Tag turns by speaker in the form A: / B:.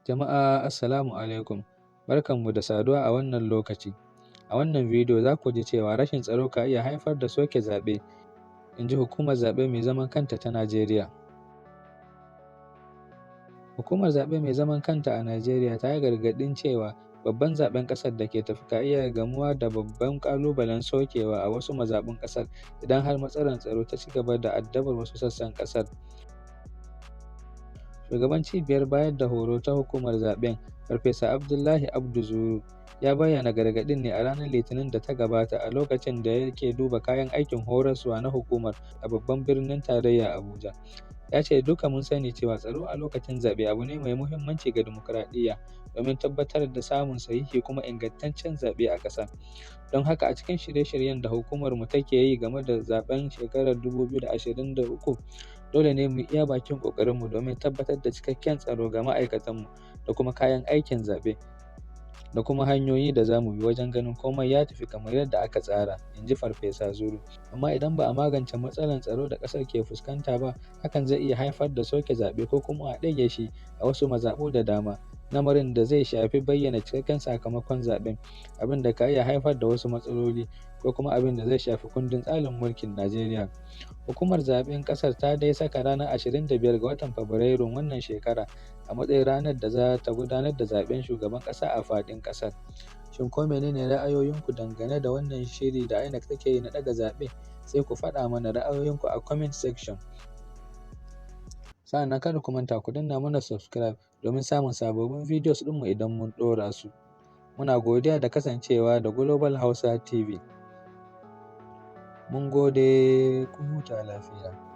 A: Jama'a, assalamu alaikum. Barkanmu da saduwa a wannan lokaci. A wannan bidiyo za ku ji cewa rashin tsaro ka iya haifar da soke zaɓe, in ji hukumar zaɓe mai zaman kanta ta Najeriya. Hukumar zaɓe mai zaman kanta a Najeriya ta yi gargaɗin cewa babban zaɓen ƙasar da ke tafe ka iya gamuwa da babban ƙalubalen sokewa a wasu mazaɓun ƙasar idan har matsalar tsaro ta ci gaba da addabar wasu sassan ƙasar. Shugaban Cibiyar Bayar da Horo ta Hukumar Zaɓen, Farfesa Abdullahi Abdu Zuru, ya bayyana gargaɗin ne a ranar Litinin da ta gabata a lokacin da yake duba kayan aikin horaswa na hukumar a babban birnin tarayya Abuja. Ya ce duka mun sani cewa tsaro a lokacin zaɓe abu ne mai muhimmanci ga dimokuraɗiyya domin tabbatar da samun sahihi kuma ingantaccen zaɓe a ƙasa. Don haka, a cikin shirye-shiryen da hukumarmu take yi game da zaɓen shekarar 2023, dole ne mu yi iya bakin ƙoƙarinmu domin tabbatar da cikakken tsaro ga ma'aikatanmu da kuma kayan aikin zaɓe, da kuma hanyoyi da za mu bi wajen ganin komai ya tafi kamar yadda aka tsara, in ji Farfesa Zuru. Amma idan ba a magance matsalar tsaro da ƙasar ke fuskanta ba, hakan zai iya haifar da soke zaɓe ko kuma a ɗage shi a wasu mazaɓu da dama, lamarin da zai shafi bayyana cikakken sakamakon zaɓen, abin da ka iya haifar da wasu matsaloli ko kuma abin da zai shafi kundin tsarin mulkin Najeriya. Hukumar zaɓen ƙasar ta dai saka ranar 25 ga watan Fabrairun wannan shekara a matsayin ranar da za ta gudanar da zaɓen shugaban ƙasa a faɗin ƙasar. Shin ko mene ne ra'ayoyinku dangane da wannan shiri da INEC take yi na ɗaga zaɓe? Sai ku faɗa mana ra'ayoyinku a comment section. Sa'annan kada ku manta ku danna mana subscribe domin samun sababbin videos ɗinmu idan mun ɗora su. Muna godiya da kasancewa da Global Hausa TV. Mun gode, ku huta lafiya.